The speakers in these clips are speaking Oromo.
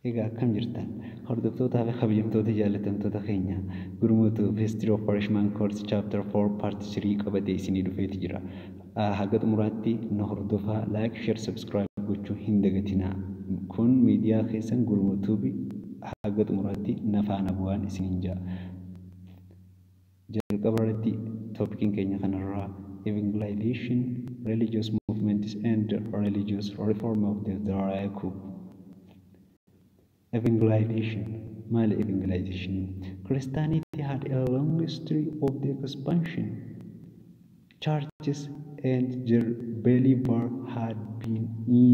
Egaa akkam jirtan hordoftootaa fi kabajamtoota jaallatamtoota keenya gurmuutu History of Freshman Course Chapter 4 Part 3 qabatee isinii dhufeeti jira. Haga xumuraatti nu hordofaa, like, share, subscribe gochuu hin dagatinaa. Kun miidiyaa keessan gurmuutuu haga xumuraatti na faana bu'aan isiniin ja'a. Jalqaba irratti topiciin keenya kanarraa Evangelization, Religious Movements and Religious Reform of the Zara Yaqob. Evangelization. Maali evangelization? Christianity had a long history of the expansion. Churches and their believer had been in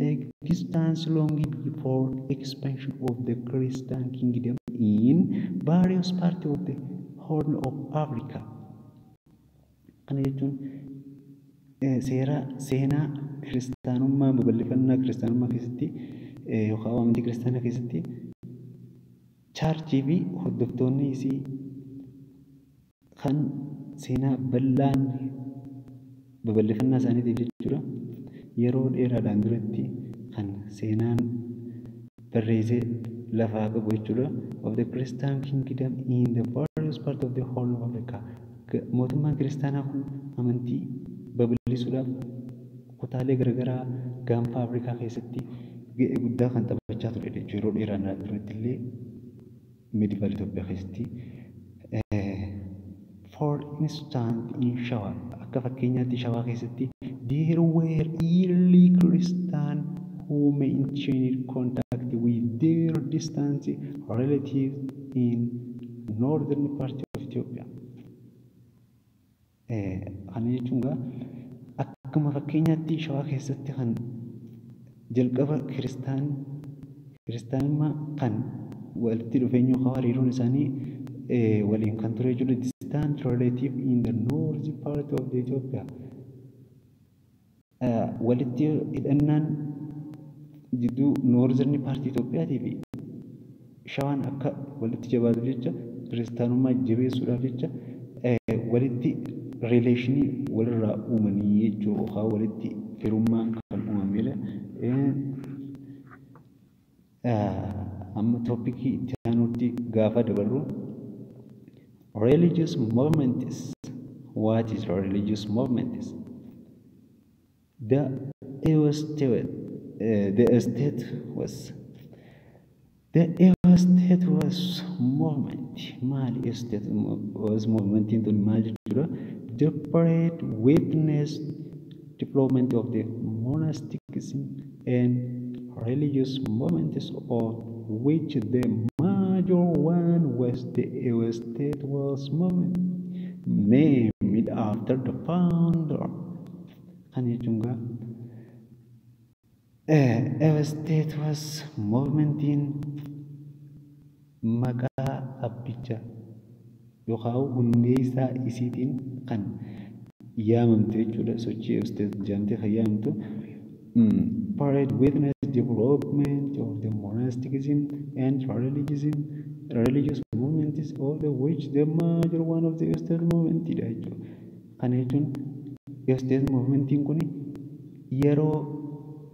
existence long before expansion of the Christian kingdom in various parts of the Horn of Africa. Kana jechuun seera seenaa kiristaanummaa babal'ifannaa kiristaanummaa keessatti yookaan amantii kiristaanaa keessatti churchii fi hordoftoonni isii kan seenaa bal'aan babal'ifannaa isaaniitiif jechuudha. Yeroo dheeraadhaan duratti kan seenaan barreessee lafaa qabu jechuudha. Of the Christian kingdom in the various part of the Horn of Africa. Mootummaan kiristaanaa kun amantii babal'isuudhaaf kutaalee garaagaraa gaanfa Afrikaa keessatti ga'ee guddaa kan taphachaa ture jechuudha. Yeroo dheeraan duratti illee medieval Itoophiyaa keessatti. For instance, in Shawa, akka fakkeenyaatti Shawaa keessatti, there were early Christian who maintained contact with their distant relatives in northern part of Ethiopia. Kana jechuun egaa akkuma fakkeenyaatti Shawaa keessatti kan jalqaba kiristaanummaa kan walitti dhufeenya yookaan hariiroon isaanii waliin kan ture jechuudha. Distant relative in the north part of the Ethiopia. Walitti hidhannaan jidduu northern part Itoophiyaatii fi Shawaan akka walitti jabaatu jecha, kiristaanummaa jabeessuudhaaf jecha, walitti relationii walirraa uumanii jechuudha, yookaan walitti firummaan kan uumamedha. Amma topicii itti aanutti gaafa dabarru, religious movements. What is religious movements? The state was movement. Maali state was movementiin tun maal jechuudha? The period witnessed development of the monasticism and religious movements, of which the major one was the Ewostatewos movement, named after the founder. Kan jechuun gaa Ewostatewos movementiin maqaa abbicha yookaan hundeessaa isiitiin kan yaamamtu jechuudha. Sochii Ewostatewos jedhamtee kan yaamamtu. Period witness development of the monasticism and religious movements, of the which the major one of the Ewostatewos movement dha jechuudha. Kana jechuun Ewostatewos movementiin kun yeroo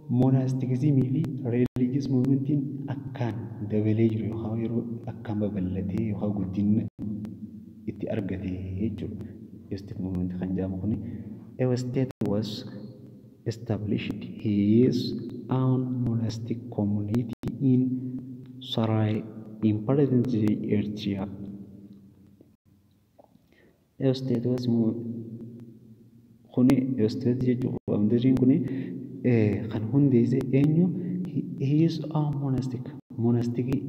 monasticismii fi religious movementiin akkaan dabalee jiru yookaan yeroo akkaan babal'atee yookaan guddina itti argate jechuudha. Ewostatewos movement kan jedhamu kuni Ewostatewos established his own monastic community in Sarai in present-day Eritrea. Ewostatewos kuni, Ewostatewos jechuun founderiin kuni kan hundeesse eenyu? His own monasticii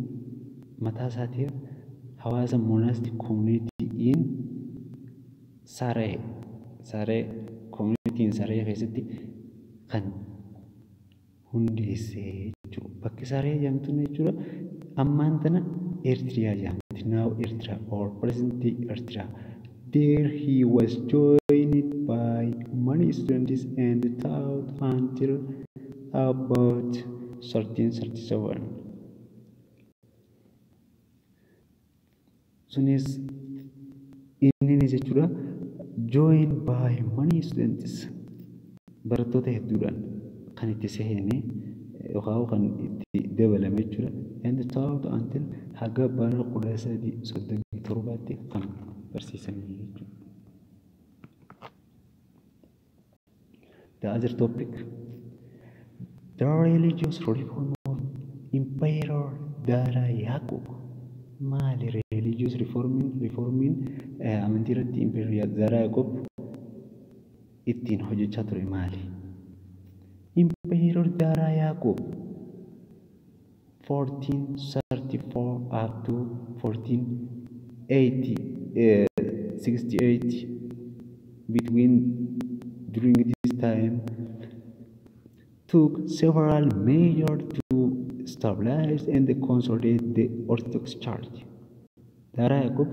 mataa isaatiif hawaasa monastic community in Saree community in Saree keessatti kan hundeesse jechuudha. Bakki Saree jedhamtu jechuudha ammaan tana Eertiriyaa jedhamti. Now Eritrea or present day Eritrea. There he was joined by many students and taught until about 1337. Sunis inni jechuudha joined by many students, barattoota hedduudhaan kan itti seene. yookaan kan itti dabalame jechuudha. And taught until haga bara 1337tti kan barsiisame jechuudha. The other topic, the religious reform of Emperor Zara Yaqob. Maali religious reformiin amantii irratti Emperor Zara Yaqob ittiin hojjechaa ture maali? Emperor Zara Yaqob 1434 up to 1468 between during this time took several measures to stabilize and consolidate the Orthodox Church. Zara Yaqob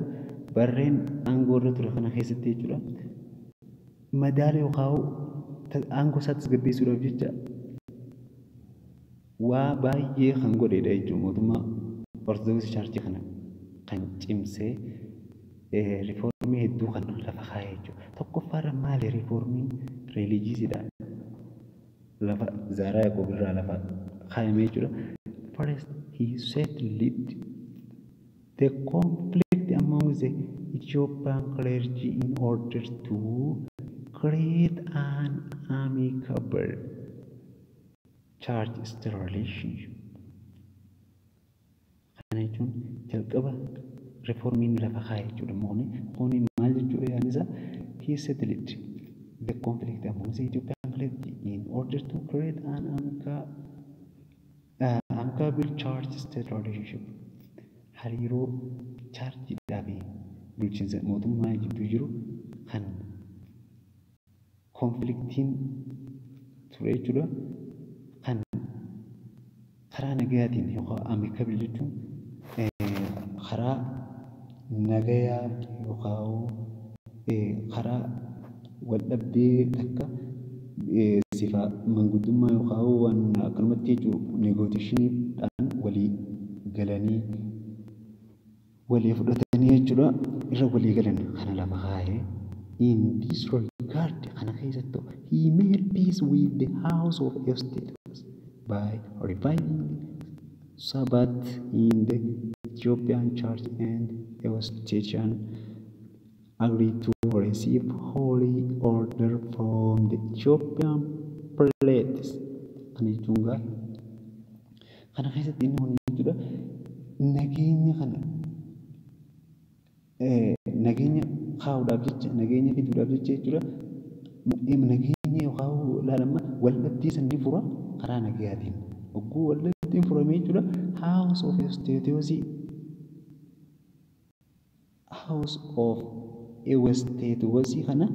barreen aangoo irra ture kana keessatti jechuudha. Madaala yookaan aangoo isaa tasgabbeessuudhaaf jecha waa baay'ee kan godhedha jechuudha. Mootummaa Orthodox Church kana kan cimsee riifoormii hedduu kan lafa kaa'e jechuudha. Tokkoffaarra maali riifoormiin riilijiisiidha? Lafa Zara Yaqob irraa lafa kaa'ame jechuudha. First, he settled the conflict among the Ethiopian clergy in order to create an amicable church-state relationship. Kana jechuun jalqaba riifoormiin lafa kaa'e jechuudha. Kuni maal jechuudha yaadni isaa? He settled the conflict among the Ethiopian clergy in order to create an amicable church-state relationship. Hariiroo chaarchiidhaa fi bulchiinsa mootummaa jidduu jiru kan konfliktiin ture jechuudha. Kan karaa nagayaatiin yookaan amicable jechuun karaa nagayaa yookaan karaa wal dhabdee takka sifa manguddummaa yookaan waan akkanumatti jechuudha negotiationiidhaan walii galanii walii fudhatanii jechuudha irra walii galan kana lafa kaa'ee. In this regard kana keessattuu he made peace with the house of Estates by reviving Sabbath in the Ethiopian Church and Eustatian agreed to receive holy order from the Ethiopian prelates. Kana jechuun gaa kana keessatti inni kun jechuudha nageenya kana nageenya kaa'uudhaaf jecha nageenya fiduudhaaf jecha jechuudha. Nageenya yookaan ilaalama wal dhabdee san ni fura karaa nagayaatiin. Ogguu wal dhabdeen furamee jechuudha House of Estates House of Estates kana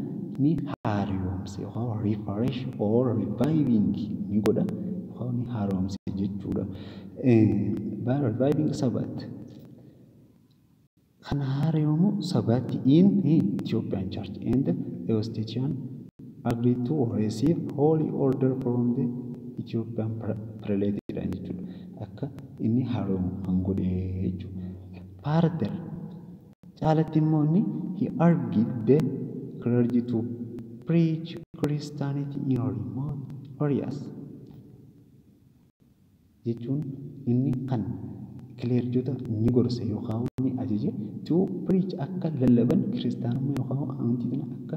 ni haaromse yookaan refresh or reviving ni godha yookaan ni haaromse jechuudha. By reviving Sabbath kan haaromuu Sabbath in Ethiopian Church and Eustatian agreed to receive holy order from the Ethiopian prelate jechuudha. Akka inni haaromu kan godhe jechuudha. Further caalatti immoo inni he argued the clergy to preach Christianity in remote areas jechuun inni kan kileerjota ni gorse yookaan ni ajaje to preach akka lallaban kiristaanummaa yookaan amantii kana akka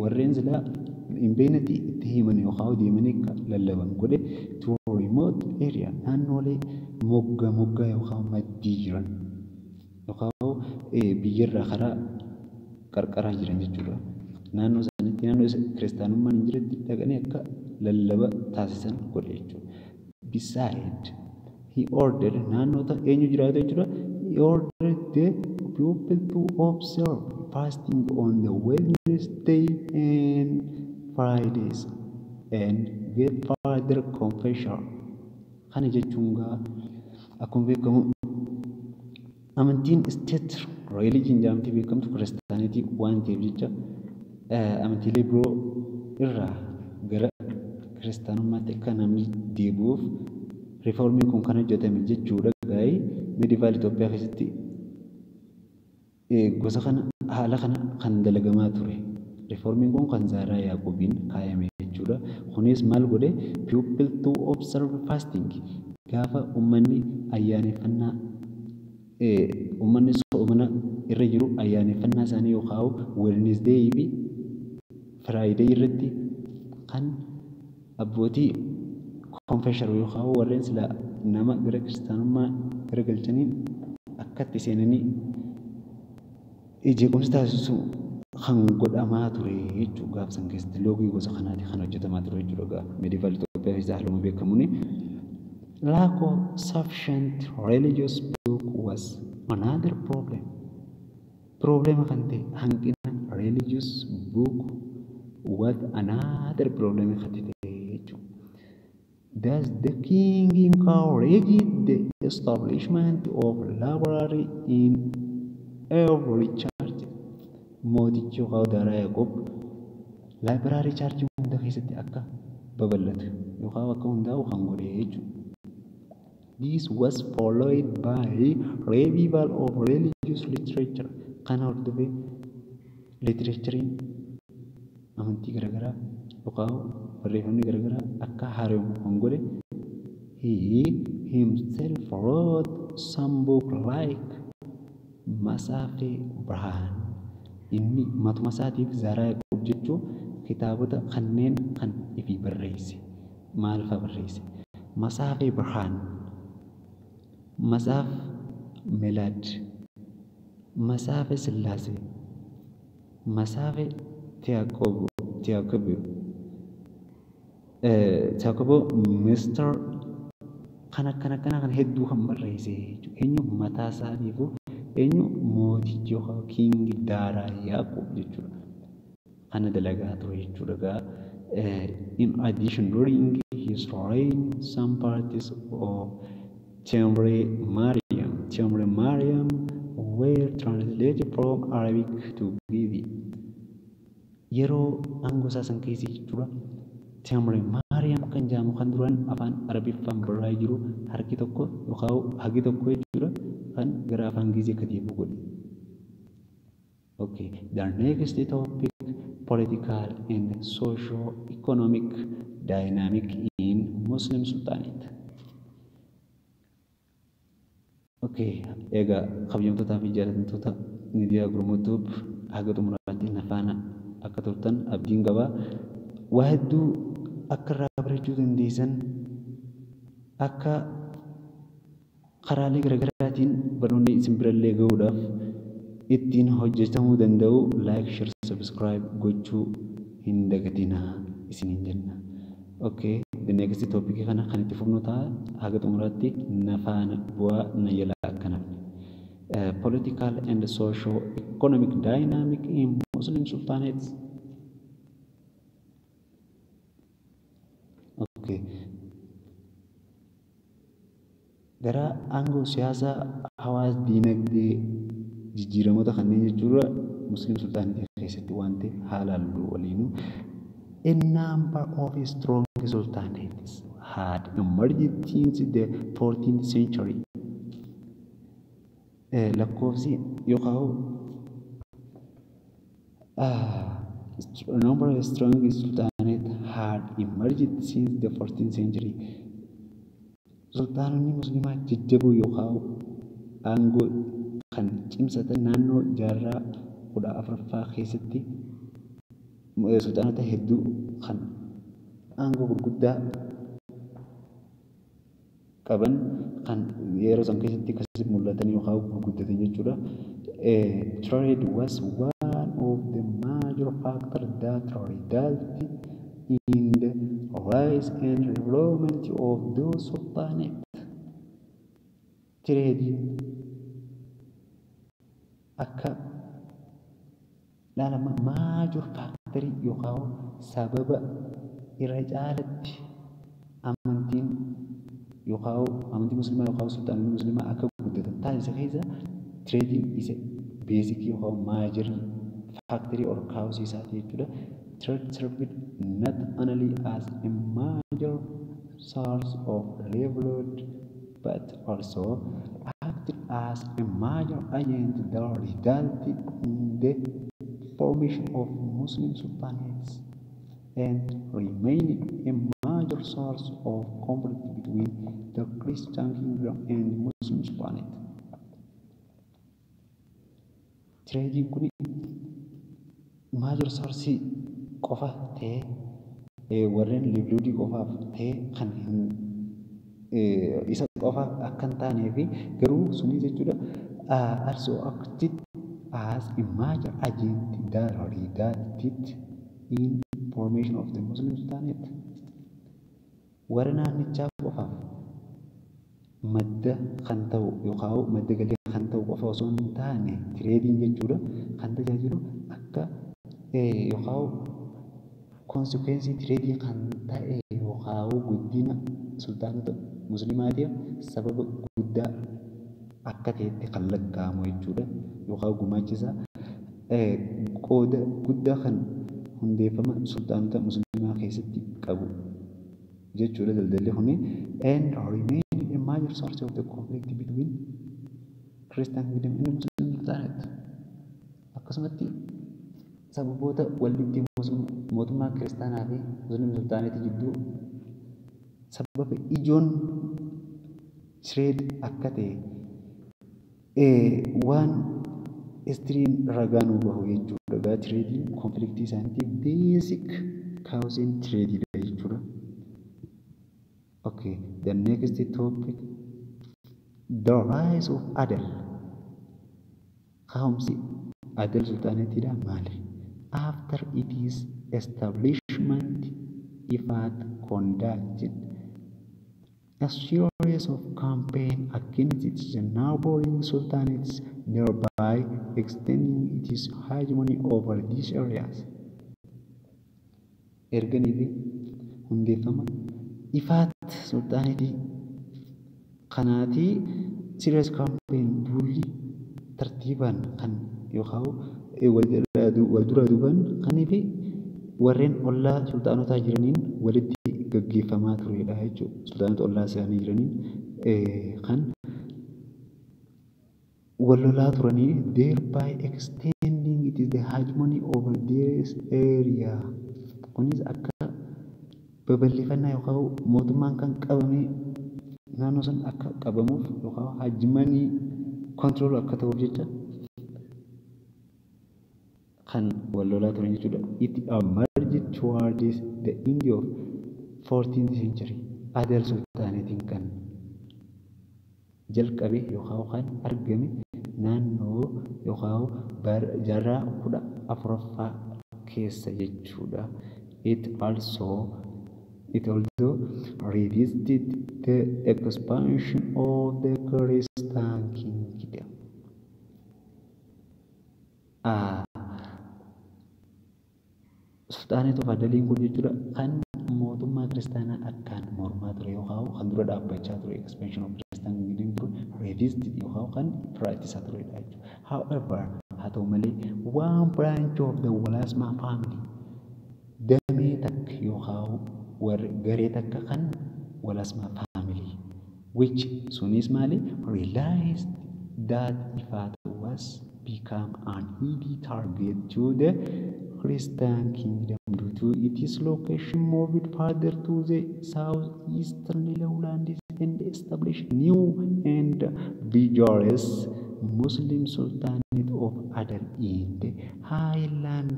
warreen silaa hin beeknetti itti himan yookaan deemanii akka lallaban godhe to remote area naannoolee mogga moggaa yookaan maddii jiran yookaan biyyarraa karaa qarqaraa jiran jechuudha. Naannoo isaaniitti naannoo kiristaanummaan hin jiretti dhaqanii akka lallaba taasisan godhe jechuudha. Beside, he ordered naannoo eenyu jiraatu jechuudha. He ordered the people to observe fasting on the Wednesday and Fridays and get further confession. Kana jechuun gaa akkuma beekamu amantiin state religion jedhamtee beekamtu kiristaanitii waan ta'eef jecha amantiilee biroo irraa gara kiristaanummaatti akka namni deebi'uuf riiformiin kun kan hojjetame jechuudha. Gaa'ee medieval Itoophiyaa keessatti gosa kana haala kana kan dalagamaa ture. Riiformiin kun kan Zaaraa Yaaqoobiin kaayame jechuudha. jechuudha. Kunis maal godhe? People to observe fasting. Gaafa uummanni ayyaaneffannaa, uummanni soomana irra jiru, ayyaaneffannaa isaanii yookaan Wednesday fi Friday irratti kan abbootii confessor yookaan warreen sila nama gara kiristaanummaa gara galchaniin akkatti seenanii jeequmsa taasisu kan godhamaa ture jechuudha. Gaaf san keessatti loogii gosa kanaati kan hojjetamaa ture jechuudha. Gaafa medieval Itoophiyaa keessa haaluma beekamuuni. Lack of sufficient religious book was another problem. Problema kan ta'e hanqina religious book was another problem kan ta'e jechuudha. Thus the king encouraged the establishment of library in every church. Mootichi yookaan Daaraa Yaaqoob library churchii hunda keessatti akka babal'atu yookaan akka hundaa'u kan godhe jechuudha. This was followed by revival of religious literature. Kana hordofee literatureiin amantii garaagaraa yookaan barreeffamni garaagaraa akka haaramu kan godhe. He himself wrote some book like Matsaafa Birhaan. Inni matuma isaatiif, Zaaraa Yaaqoob jechuun, kitaabota kanneen kan ifii barreesse. Maal fa'a barreesse? Matsaafa Birhaan, Matsaafa Melaad, Matsaafa Sillaasee, Matsaafa Tiyaaqooboo Mister kan akkana akkana kan hedduu kan barreesse jechuudha. Eenyu mataa isaatiifuu? Eenyu? Mootichi yookaan King Daaraa Yaaqoob jechuudha. Kana dalagaa ture jechuudha gaa. In addition, during his reign, some parts of Temre Mariam were translated from Arabic to Ge'ez. Yeroo aangoo isaa san keessa jechuudha. Temre Maariyaam kan jedhamu kan duraan afaan Arabiffaan barraa'ee jiru harki tokko yookaan hagi tokko jechuudha kan gara afaan Giizee akka deebi'u godhe. Okay, the next topic, political and socio-economic dynamic in Muslim Sultanate. Okay, egaa kabajamtootaa fi jaallatamtoota miidiyaa Gurmuu haga xumuraatti na faana akka turtan abdiin qabaa. Waa hedduu akka irraa barachuu dandeessan, akka karaalee garaagaraatiin barnoonni isin birallee gahuudhaaf ittiin hojjetamuu danda'u, like, share, subscribe gochuu hin dagatinaa isiniin jenna. Okay, the next topic kana kan itti fufnu ta'a. Haga xumuraatti na faana bu'aa, na jala akka nafne. Political and socio-economic dynamic in Muslim sultanates. Okay. Gara aangoo siyaasaa, hawaas diinagdee jijjiiramoota kanneen jechuudha Muslim sultanate keessatti wanti haalaan waliinuu. A number of strong sultanates had emerged since the 14th century. Lakkoofsi yookaan a number of strong sultanate had emerged since the 14th century. Sultaanonni musliimaa jajjaboo yookaan aangoo kan cimsatan naannoo jaarraa 14ffaa keessatti sultaanota hedduu kan aangoo gurguddaa qaban kan yeroo san keessatti akkasitti mul'atan yookaan gurguddatan jechuudha. Trade was one of the major factors that resulted in the rise and development of those sultanate. Tradeiin akka ilaalama major factorii yookaan sababa irra caalatti amantiin yookaan amantii musliimaa yookaan sultaanonni musliimaa akka guddatan taasisa keessa tradeiin isa basicii yookaan majorii factorii or causeii isaati jechuudha. Trade served not only as a major source of livelihood but also acted as a major agent that resulted in the formation of Muslim sultanates. and remained a major source of conflict between the Christian kingdom and Muslim Sultanate. Tradeiin kun major source qofa ta'ee, warreen livelihoodii qofaaf ta'ee kan hin isa qofaaf akka hin taanee fi garuu sunis jechuudha, also acted as a major agent that resulted in formation of the Muslim Sultanate. Warra naannichaa qofaaf madda kan ta'u yookaan madda galii kan ta'u qofa osoo hin taane, tradeiin jechuudha kan tajaajilu akka yookaan consequence tradeii kan ta'e yookaan guddina sultaanota musliimaatiif sababa guddaa akka ta'etti kan lakkaa'amu jechuudha, yookaan gumaachisa qooda guddaa kan hundeeffama sultaanota musliimaa keessatti qabu jechuudha daldalli kuni, and remain a major source of the conflict between Christian kingdom and Muslim Sultanate. Akkasumatti sababoota waldhabdee mootummaa kiristaanaa fi Muslim Sultanate jidduu sababa ijoon trade akka ta'e waan historyn ragaa nuu bahu jechuudha. Egaa tradeiin conflictii isaaniitiif basic causeiin tradeiidha jechuudha. Okay, the next topic, the rise of Adal. Ka'umsi Adal Sultanateiidha maali? After its establishment, Ifat conducted a series of campaigns against its neighboring sultanates, thereby extending its hegemony over these areas. Erganii fi hundeeffama Ifaat Sultanateii kanaatii series campaign, duulli tartiibaan kan yookaan wal duraa duubaan kanii fi warreen ollaa sultaanotaa jiraniin walitti gaggeeffamaa turedha jechuudha. Sultaanota ollaa isaanii jiraniin kan wal lolaa turanii, thereby extending it is the hegemony over this area. Kunis akka babal'ifannaa yookaan mootummaan kan qabame naannoo san akka qabamuuf yookaan hegemony control akka ta'uuf jecha kan wal lolaa turan jechuudha. It emerged towards the end of 14th century. Adal Sultanateiin kan jalqabe yookaan kan argame naannoo yookaan jaarraa 14ffaa keessa jechuudha. It also resisted the expansion of the Christian kingdom. Sultanate of Adaliin kun jechuudha kan mootummaa kiristaanaa akkaan mormaa ture yookaan kan dura dhaabbachaa ture, expansion of Christian kingdom ture resisted yookaan kan ofirraa ittisaa turedha jechuudha. However, haa ta'u malee, one branch of the Walasma family, damee takka yookaan warri garee takka kan Walasma family, which sunis maali, realized that Ifat was become an easy target to the Christian kingdom due to its location, moved further to the southeastern lowlands and established new and vigorous Muslim Sultanate of Adal in the highland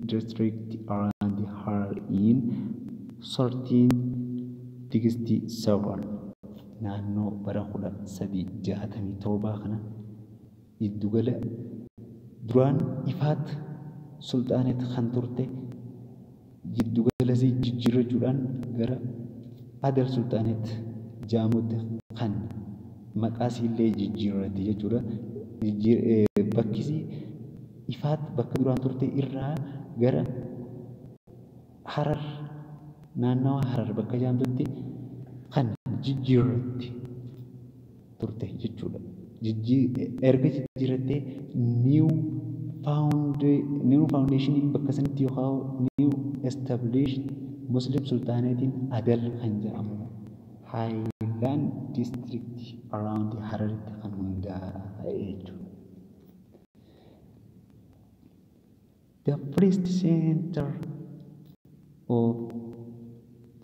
district around Harar in 1367. Naannoo bara 1367 kana giddugala duraan Ifaat Sultanate kan turte giddugala isii jijjiirrachuudhaan gara Adal Sultanate jaamutti kan maqaa isiillee jijjiirratte jechuudha. Bakki isii Ifaat bakka duraan turte irraa gara Harar, naannawa Harar bakka jedhamtutti kan jijjiirratte turte jechuudha. Erga jijjiirrattee new foundationiin bakka sanitti yookaan new established Muslim Sultanateiin Adal kan jedhamu Highland District around Hararitti kan hundaa'e jechuudha. The first center of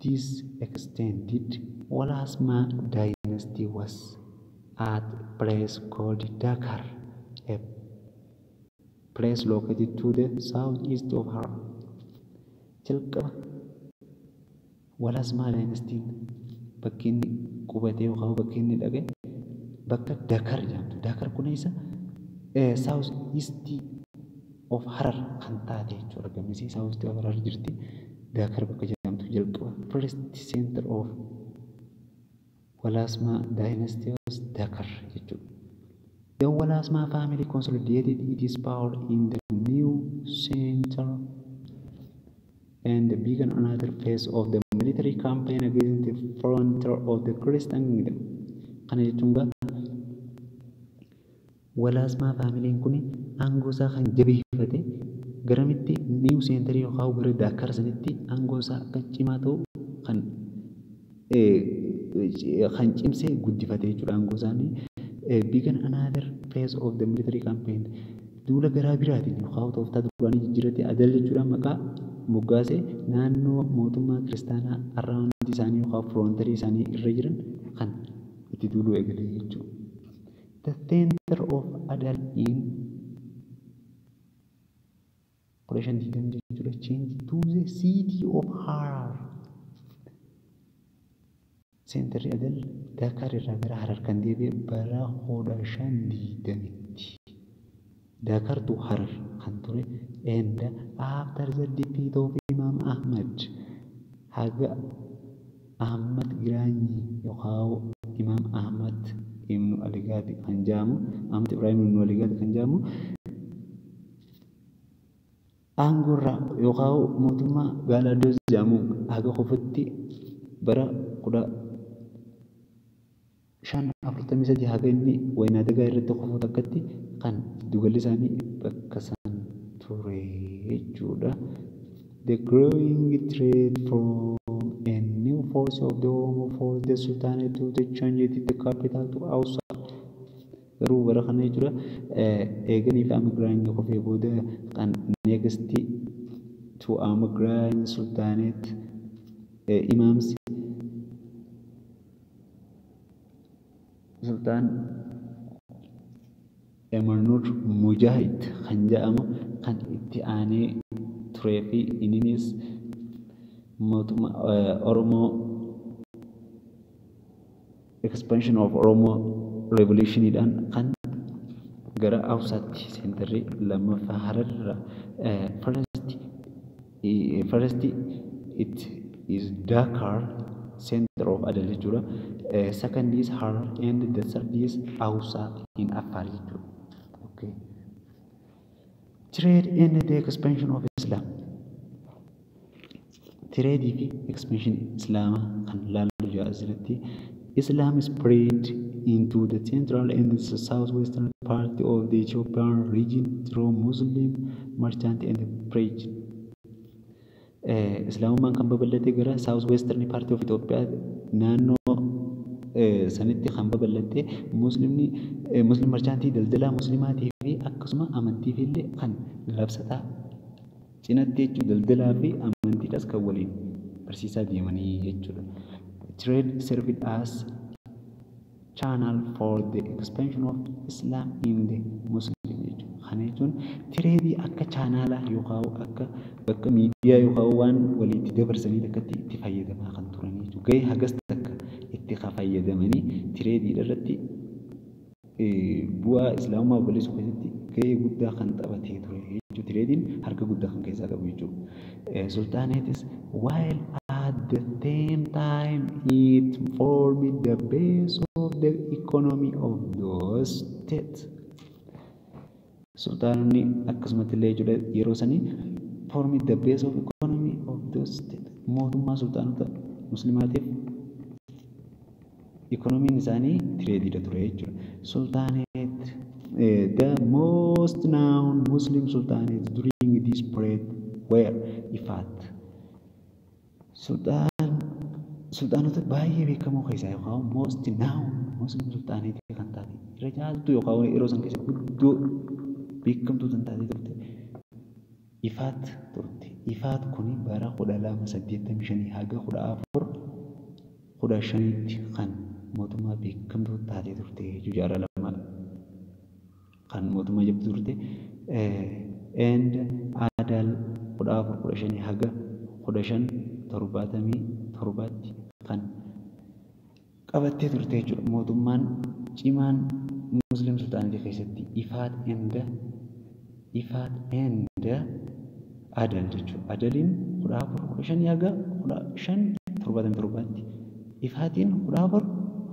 this extended Walasma dynasty was at place called Dakar, a place located to the southeast of Harar. Jalqaba Walasma dynasty bakki inni qubatee yookaan bakki inni dhaqe bakka Dakar jedhamtu. Dakar kun isa south east of Harar kan taate jechuudha. Argamni south east of Harar jirti. Dakar bakka jedhamtu jalqaba first center of Walasma dynasty was Dakar jechuudha. The Walasma family consolidated its power in the new center and began another phase of the military campaign against the frontier of the Christian kingdom. Kana jechuun gaa Walasma familyn kun aangoo isaa kan jabeeffate garamitti new center yookaan gara Dakar sanitti aangoo isaa akka cimaa ta'u kan cimsee guddifate jechuudha aangoo isaanii. Began another phase of the military campaign. Duula garaa biraatiin yookaan tooftaa duraanii jijjiirate Adal jechuudhaan maqaa moggaasee naannoo mootummaa kiristaanaa around isaanii yookaan frontier isaanii irra jiran kan itti duuluu eegale jechuudha. The center of Adal in 1520 jechuudha change to the city of Harar. Centerri Adal Dakar irraa gara Harar kan deebi'e bara 1520tti. Dakar to Harar kan ture and after the defeat of Imam Ahmad, haga Ahmad Giraanyi yookaan Imam Ahmad ibn Aligaadi kan jedhamu, Ahmad Ibrahim ibn Aligaadi kan jedhamu aangoorraa yookaan mootummaa Gaaladoos jedhamu haga qofaatti bara 1543 haga inni Wayinaa Dagaa irratti qofu takkatti kan giddugalli isaanii bakka san ture jechuudha. The growing threat from a new force of the Oromo forced the Sultanate to the change the capital to Ausa. Garuu bara kana jechuudha eeganii fi Ahmad Giraanyi qofee booda kan next to Ahmad Giraanyi Sultanate Imams Sultan Emarnur Mujahid kan jedhamu kan itti aanee turee fi inninis mootummaa Oromoo expansion of Oromo revolutioniidhaan kan gara Awusaatti centerri lammaffaa Hararra. First it is Dakar, center of Adal jechuudha. Second is Harar and the third is Ausa in Afar jechuudha. Okay. Trade and the expansion of Islam. Trade fi expansion Islaamaa kan laallu jira asirratti. Islam spread into the central and the southwestern part of the Ethiopian region through Muslim merchant and preach. Islaamummaan kan babal'ate gara south western part of Ethiopia naannoo sanitti kan babal'ate muslimni muslim merchantii daldalaa muslimaatii fi akkasuma amantiif illee kan labsataa cinatti jechuun daldalaa fi amantiidhas kan waliin barsiisaa deemanii jechuudha. Trade served as channel for the expansion of Islam in the Muslim jechuudha. Kana jechuun trade akka channelaa yookaan akka bakka miidiyaa yookaan waan walitti dabarsanii akkatti itti fayyadamaa kan turan jechuudha. Gahee hagas takka itti fayyadamanii trade irratti bu'aa islaamummaa babal'isuu keessatti gahee guddaa kan taphatee ture jechuudha. Tradeiin harka guddaa kan keessaa qabu jechuudha. Sultanates, while at the same time it formed the base of the economy of those states. Sultaanonni akkasumatti illee jechuudha yeroo sanii formed the base of economy of those states. Mootummaa sultaanota muslimaatiif economyn isaanii tradeiidha ture jechuudha. Sultanate, the most known Muslim sultanates during this period were Ifat. Sultaanota baay'ee beekamoo keessaa yookaan most known Muslim sultanate kan taate irra caaltuu yookaan yeroo san keessa guddoo beekamtuu kan taate turte Ifaat turte. Ifaat kuni bara 1285 haga 1415tti kan mootummaa beekamtuu taatee turte jechuudha. Jaarraa lama kan mootummaa jabduu turte. And Adal 1415 haga 1577tti kan qabattee turte jechuudha. Mootummaan cimaan Muslim Sultanate keessatti Ifaat and Adal jechuudha. Adaliin 1415 haga 1577tti, Ifaatiin 14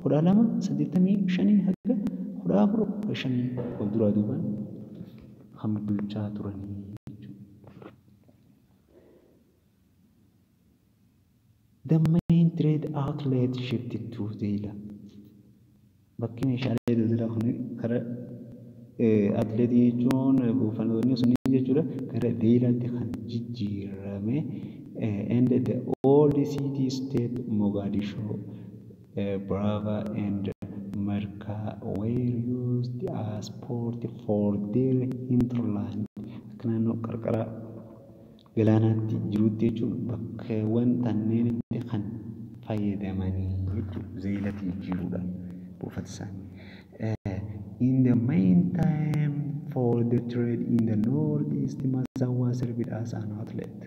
1285 haga 1415 wal duraa duubaan kan bulchaa turanii jechuudha. The main trade outlet shifted to Zeila. Bakki meeshaalee daldalaa kun kara outletii jechuun buufatoonni sunii jechuudha, gara Zeilaatti kan jijjiirame, and the old city state Mogadishu, Brava and Merca were used as port for their hinterland. Akka naannoo qarqara galaanaatti jirutti jechuun bakkeewwan tanneenitti kan fayyadamanii jechuudha, Zeelatti jijjiiruudhaan buufata isaanii. In the meantime, for the trade in the northeast, Massawa served as an outlet.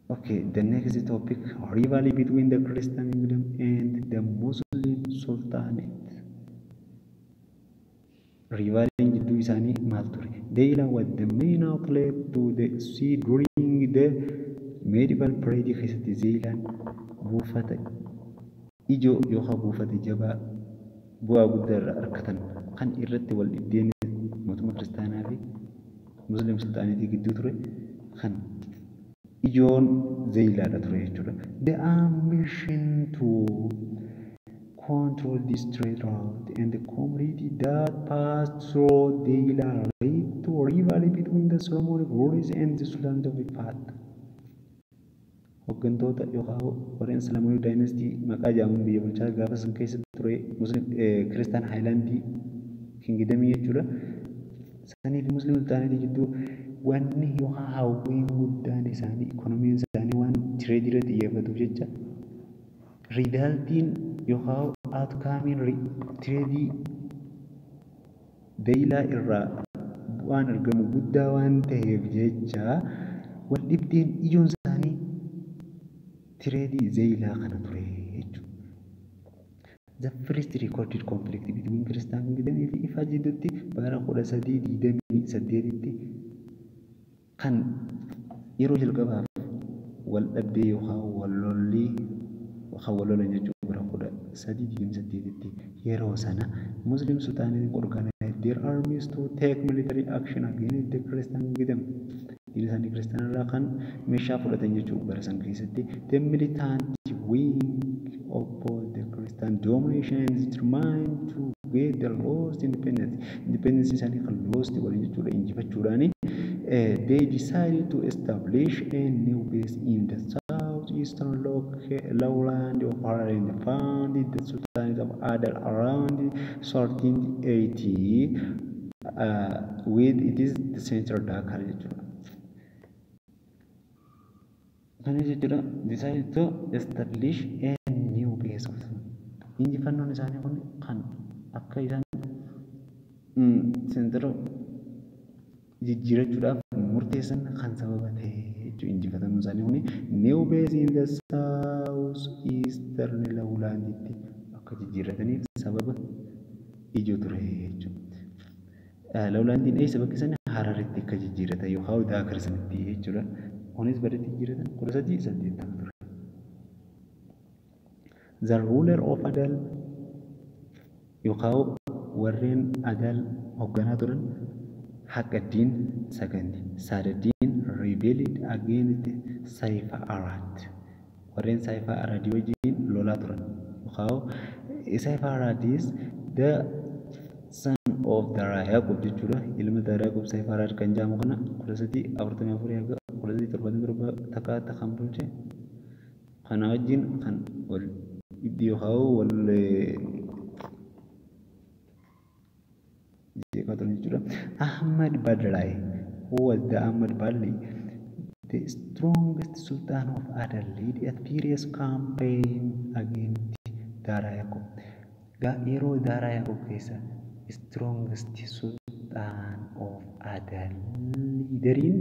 Okay, the next topic, rivalry between the Christian kingdom and the Muslim Sultanate. Rivalry jidduu isaanii maal ture? Zeila was the main outlet to the sea during the medieval period. Keessatti Zeelaan buufata ijoo yookaan buufata jabaa bu'aa guddaa irraa argatan kan irratti wal dhibdeen mootummaa kiristaanaa fi Muslim Sultanateii gidduu ture kan ijoon Zeeyilaadha ture jechuudha. The ambition to control this trade route and the commodity that passed through Zeila led to rivalry between the Solomonic rulers and the Sultanate of Ifat. Hooggantoota yookaan warreen Solomonic dynasty maqaa jedhamuun biyya bulchaa gaafa san keessa ture Muslim Christian Highlandii Kingdomii jechuudha. Sanii fi Muslim Sultanateii jidduu wanni yookaan hawwiin guddaan isaanii ikoonomiin isaanii waan tradeii irratti xiyyeeffatuuf jecha resultiin yookaan outcomeiin tradeii Zeeyilaa irraa bu'aan argamu guddaa waan ta'eef jecha wal dhibdeen ijoon isaanii tradeii Zeeyilaa kana ture jechuudha. The first recorded conflict between Christian Kingdom fi Ifaa jidduutti bara 1328tti kan yeroo jalqabaaf wal dhabdee yookaan wal lollii kan wal lolan jechuudha, bara 1328tti. Yeroo sana Muslim Sultanate organized their armies to take military action against the Christian Kingdom. Diina isaanii kiristaanaa irraa kan meeshaa fudhatan jechuudha bara san keessatti. The militant wing opposed the Christian domination and determined to get the lost independence. Independence isaanii kan lost godhan jechuudha injifachuudhaani. They decided to establish a new base in the southeastern lowland of Harar and founded the Sultanate of Adal around 1380 with it is the center Dakar jechuudha. Kana jechuudha, decided to establish a new base of injifannoon isaanii kun kan akka isaan centera jijjiirachuudhaaf murteessan kan sababa ta'e jechuudha. Injifatamuu isaanii kun new base in the south eastern lowlanditti akka jijjiirrataniif sababa ijoo ture jechuudha. Lowlandiin eessa bakki sana Hararitti akka jijjiirratan yookaan Daakar sanatti jechuudha. Kunis baratti jijjiirratan 1380 ture. The ruler of Adal yookaan warreen Adal hoogganaa turan Haqaddiin Saganti Saadaddiin rebelled against Saifa Arad. Warreen Saifa Aradii wajjin lolaa turan. Yookaan Saifa Arad is the son of Dara Yaqub jechuudha. Ilma Dara Yaqub Saifa Arad kan jedhamu kana 1344 haga 1377 takkaatti kan bulche kana wajjin kan wal dhibdi yookaan wal jeeqaa turan jechuudha. Ahmad Badraay Who was the Ahmad Badli? The strongest Sultan of Adal led a furious campaign against Dara Yaqub. Yeroo Dara Yaqub keessa strongest Sultan of Adal leaderiin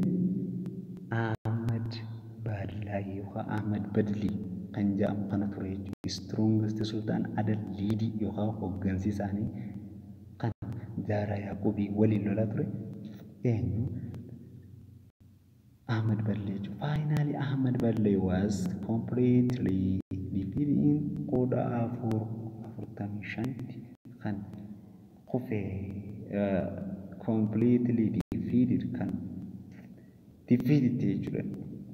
Ahmad Badlaa yookaan Ahmad Badlii kan jedhamu kana ture jechuudha. Strongest Sultan Adal leadii yookaan hooggansi isaanii kan Dara Yaqubii waliin lolaa ture eenyu? Ahmad Badlii jechuudha. Finally, Ahmad Badlii was completely defeated in 1445tti kan kufe, completely defeated kan defeated jechuudha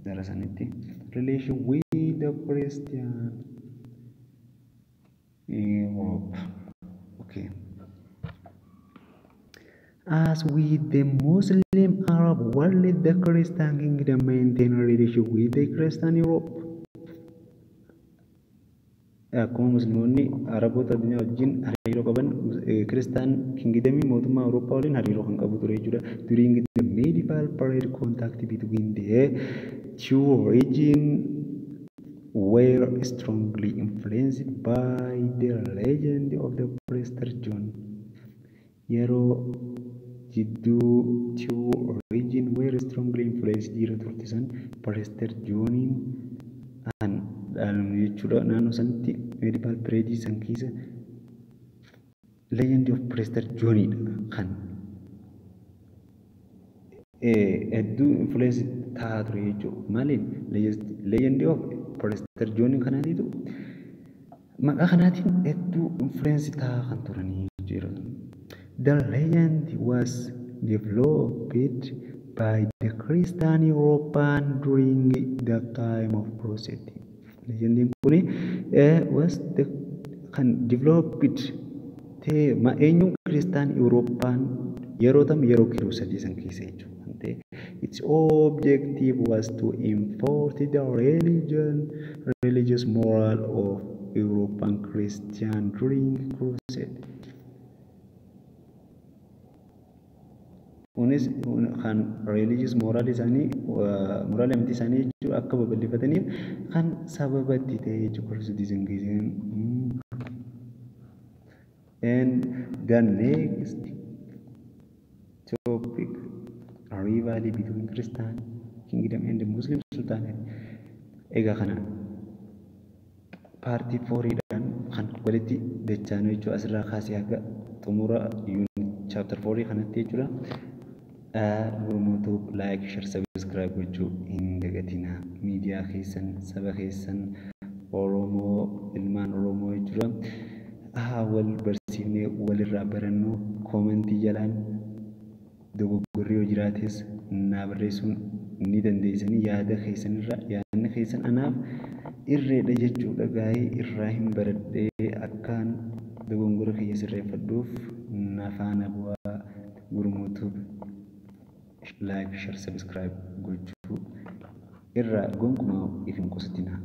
gara sanitti. Relation with the Christian Europe. Okay. As with the Muslim Arab world, the Christian kingdom maintained relationship with the Christian Europe. Akkuma Musliimoonni Araboota addunyaa wajjin hariiroo qaban, Christian kingdomii mootummaa Awurooppaa waliin hariiroo kan qabu ture jechuudha. During the medieval period, contact between the two regions were strongly influenced by the legend of the Prester John. Yeroo jidduu two region were strongly influenced yeroo turte san Prester Johniin an dhaalamu jechuudha. Naannoo sanitti medieval period san keessa legend of Prester Johnidha kan hedduu influence ta'aa ture jechuudha. Maaliin legend of Prester John kanaatiitu maqaa kanaatiin hedduu influence ta'aa kan turanii jechuudha. The legend was developed by the Christian European during the time of Crusade. Legendiin kuni was the kan developed ta'e eenyuun? Christian European yeroo tam yeroo Crusade san keessa jechuudha. Its objective was to enforce the religious moral of European Christian during Crusade. Kunis kan religious moral isaanii, moral amantii isaanii jechuudha, akka babal'ifataniif kan sababa itti ta'e jechuudha Crusade san keessa. And the next topic, rivalry between Christian kingdom and the Muslim Sultanate. Egaa kana part fouriidhaan kan walitti dachaanu jechuudha, asirraa kaasee haga xumura chapter fourii kanatti jechuudha. Gurmuutuu like, share, subscribe gochuu hin dagatinaa. Miidiyaa keessan, saba keessan Oromoo, ilmaan Oromoo jechuudha. Wal barsiifnee walirraa barannu. Commentii jalaan dogoggorri yoo jiraates naa barreessuun ni dandeessanii. Yaada keessanirra yaadni keessan anaaf irreedha jechuudha. Gaa'ee irraa hin baradhee akkaan dogongora kiyya sirreeffadhuuf na faana bu'aa. Gurmuutuu like, share, subscribe gochuu irraa gonkumaa if hin qusatinaa.